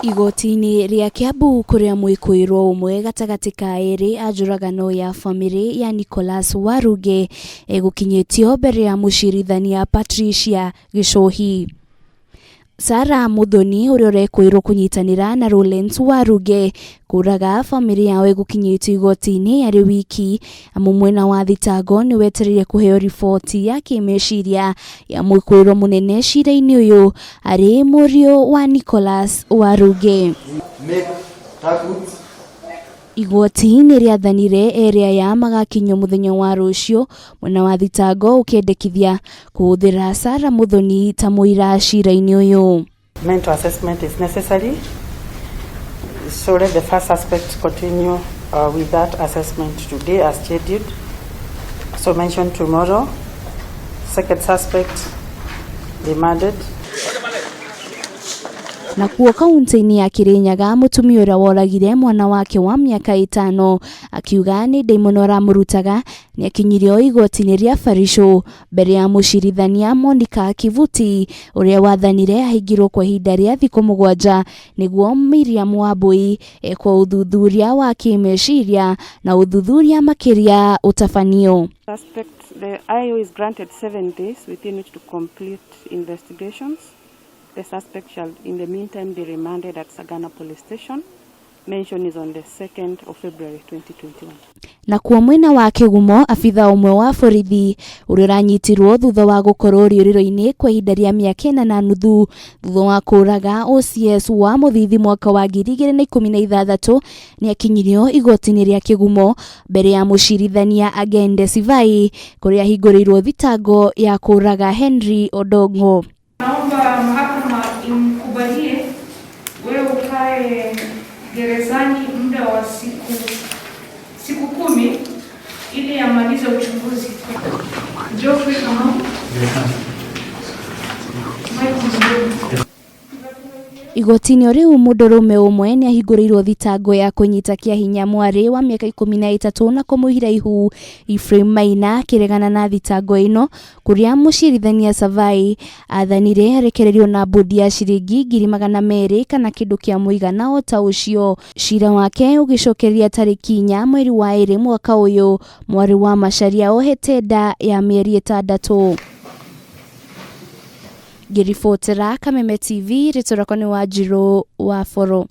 Igoti-inĩ rĩa Kiambu kũrĩa mwĩkũĩrwo ũmwe gatagatĩ ka erĩ a njũragano ya bamĩrĩ ya Nicholas Waruge egũkinyĩtio mbere ya mũcirithania Patricia Gĩcũhi. Sarah Muthoni ũrĩa ũrekũĩrwo kũnyitanĩra na Lawrence Waruge kũraga bamĩrĩ yao ĩgũkinyĩtio igoti-inĩ arĩ wiki amu mwena wa thitango nĩ wetereire kũheo riboti ya kĩmeciria ya mwĩkũĩrwo mũnene cira-inĩ ũyũ arĩ mũriũ wa Nicholas Waruge. Igoti nĩ rĩathanire erĩ aya magakinyio mũthenya wa rũciũ mwena wa thitango ũkĩendekithia kũhũthĩra Sarah Muthoni ta mũira cira-inĩ ũyũ. Mental assessment is necessary. So let the first suspect continue with that assessment today as scheduled. So mentioned tomorrow. Second suspect remanded. Nakuo kaunti-inĩ ya Kirinyaga mũtumia ũrĩa woragire mwana wake wa mĩaka ĩtano akiuga nĩ ndaimono aramũrutaga nĩakinyirio igoti-inĩ rĩa Barisho mbere ya mũcirithania Monica Kivuti ũrĩa wathanire ahingirwo kwa ihinda rĩa thikũ 7 nĩguo Miriam Wambui ekwo ũthuthuria wa kĩmeciria na ũthuthuria makĩria ũtabanio. Suspect, the IO is granted 7 days within which to complete investigations. The suspect shall in the meantime be remanded at Sagana Police Station. Mention is on the 2nd of February 2021. Nakuo mwena wa Kĩgumo abitha ũmwe wa borithi ũrĩa ũranyitirwo thutha wa gũkorwo rĩũrĩro-inĩ kwa ihinda rĩa mĩaka 4.5 thutha wa kũraga OCS wa Mũthithi mwaka wa 2016 nĩakinyirio igoti-inĩ rĩa Kĩgumo mbere ya mũcirithania Agende Sivai kũrĩa ahingũrĩirwo thitango ya kũraga Henry Odongo. Naomba mahakama imkubalie wewe ukae gerezani muda wa siku 10 ili amalize uchunguzi. Geoffrey Kamau. Michael Mdogo. Igoti-inĩ o rĩu mũndũrũme ũmwe nĩahingũrĩirwo thitango ya kũnyita kĩa hinya mwarĩ wa mĩaka 13 na kũmũhira ihu Ephraim Maina akĩregana na thitango ĩno kũrĩa mũcirithania Savai athanire arekererio na mbũndi ya ciringi 200,000 kana kĩndũ kĩa mũigana o ta ũcio. Cira wake ũgĩcokereria tarĩki 4 mweri wa 2 mwaka ũyũ mwarĩ wa Macharia ohete nda ya mĩeri 6. Ngĩribotera Kameme TV rĩtwa rĩakwa nĩ Wanjirũ wa Boro.